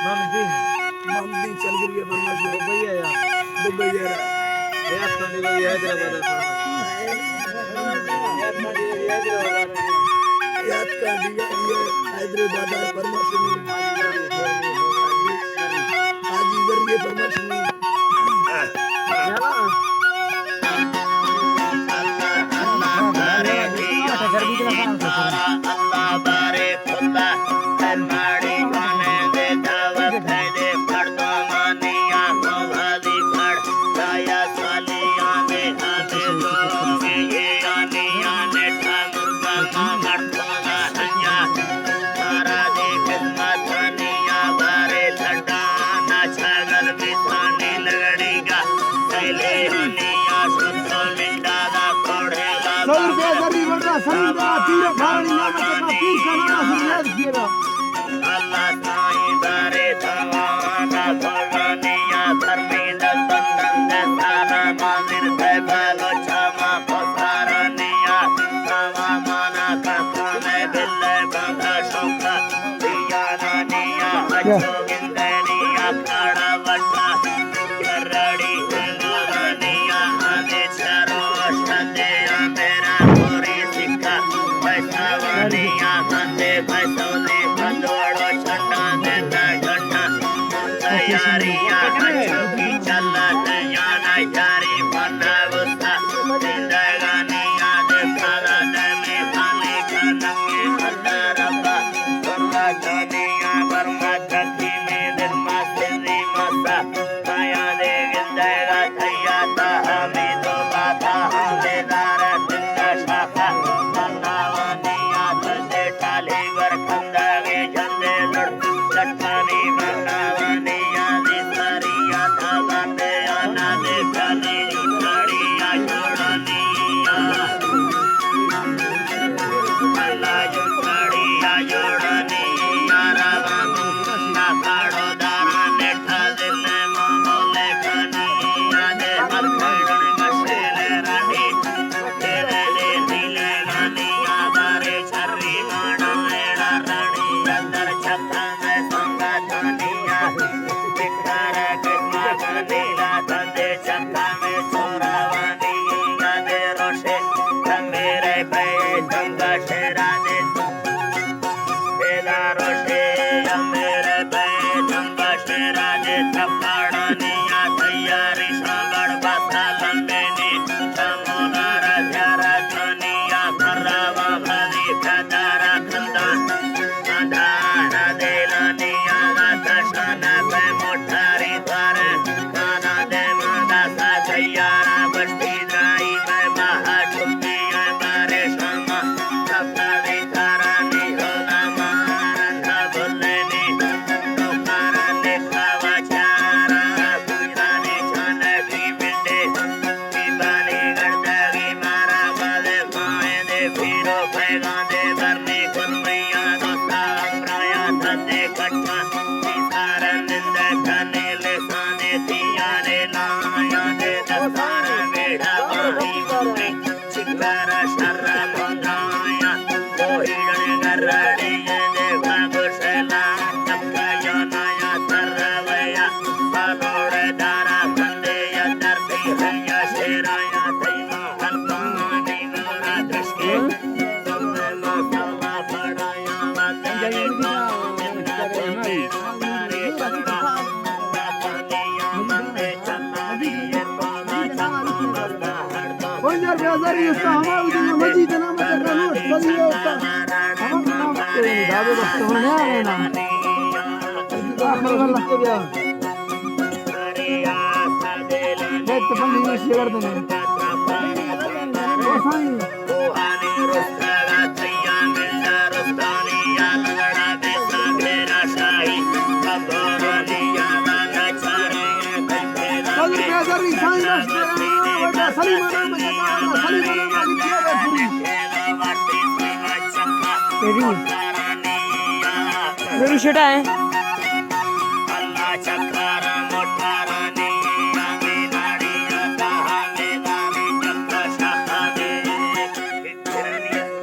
ممدی۔ ممدی چل گری ہے، فرمائش ہے۔ دبئی ہے یار۔ دبئی ہے۔ یار، ٹھنڈی والی حیدرآباد ہے، فرمائش۔ یار، ٹھنڈی والی حیدرآباد ہے۔ یار، ٹھنڈی والی حیدرآباد ہے، فرمائش ہے۔ حاجی ذریعے فرمائش ہے۔ سور بے زری وڈا سری دا پیر کھانی نام چکا، پیر کا نام سر یاد کیے دا۔ اللہ سائیں بارے توانا سولانیا، سر میں دل بندن دے سارا مانر دے بالو چاما پسارانیا، توا مانا کا کھانے بلے بانگا شوکا، دیانا نیا اچھو گندنیا کھاڑا وٹا، کرڑی ہندورانیا آنے چارو شدیا میرا پوری سکا، پیسہ وانیا آنے پیسو نے بندوڑو چنڈا دیتا گھنڈا، تیاریا اچھو کی چلا تیانا یاری بنا گسا، زندگانی یاد کھالا دے میں خالی کھانا کے بندہ ربا، برما جانیا برما جاتی میں دل ما سری ماسا، آیا دے گندے گا تھیا تا ہمیں تو باتا ہمیں دار زندہ شاخا، بندہ وانیا تجھے ٹالی ور کھندا گے جندے لڑ چٹانی بندہ وانیا دی ساری یادا باندے آنا دے ٹالی جٹاڑی آ جوڑانی آ۔ اللہ جٹاڑی آ جوڑانی آ۔ راما مونگا کاڑو دارا نیٹھا دن مامو لیکھانی آ۔ دے مکھڑ مشیل رانی تیرے دے نیلے گانی آ۔ بارے شری مانا ایڑا رانی اندر چھتا میں سنگا تھانی آ۔ بکھارا قسمہ گانی لا تندے چھتا میں چھورا وانی آ۔ دے روشے میرے پہ جنگا شیرا دے۔ بیدار شے میرے پہ جنگا شیرا دے۔ تپاڑا نیا تیاری سانگڑ بسا لمبے نی۔ سمودار زیارت نیا کھراوا بھری کدارا کھندا۔ اندھارا دیلا نیا لاتا شانا پہ موٹاری دوارے۔ کانا دے ماندا سا تیارا بشتی درائی میں مہا ٹھپی ہے بارے شاما۔ سپتا دی کارانی ہونا مارا تھا بھلے نی۔ تو کارانی کھاوا چارا پوجانی چاندگی پنڈے۔ دیوانی گڑدگی مارا بازے پائیں دے پیرو پیغاں دے برنی کن میاں دوستا امرایا تھتے کٹھا۔ سارا نندے تھنے لسانے تیارے لایاں دے دستار میڑا پانی بھرے۔ چکارا شرا بھونجایا، کوہیڑے گرڑی دے بھاگو شیلا، چکا یا نایا تھرا ویا، پالوڑے دارا کندے یا دردی ہیا شیرایا تیما ہلکانی گورا درشکے، سمے ما سما پڑایا وطن بنجر بیازاری استا ہما وجود مجید نام چکا نوٹ سبی استا۔ ہما نام دابے بخت ہونے آ رہے نا۔ آخر واللہ۔ بیت بندی یہ شیور دنے۔ او سائیں۔ میری شٹا ہے۔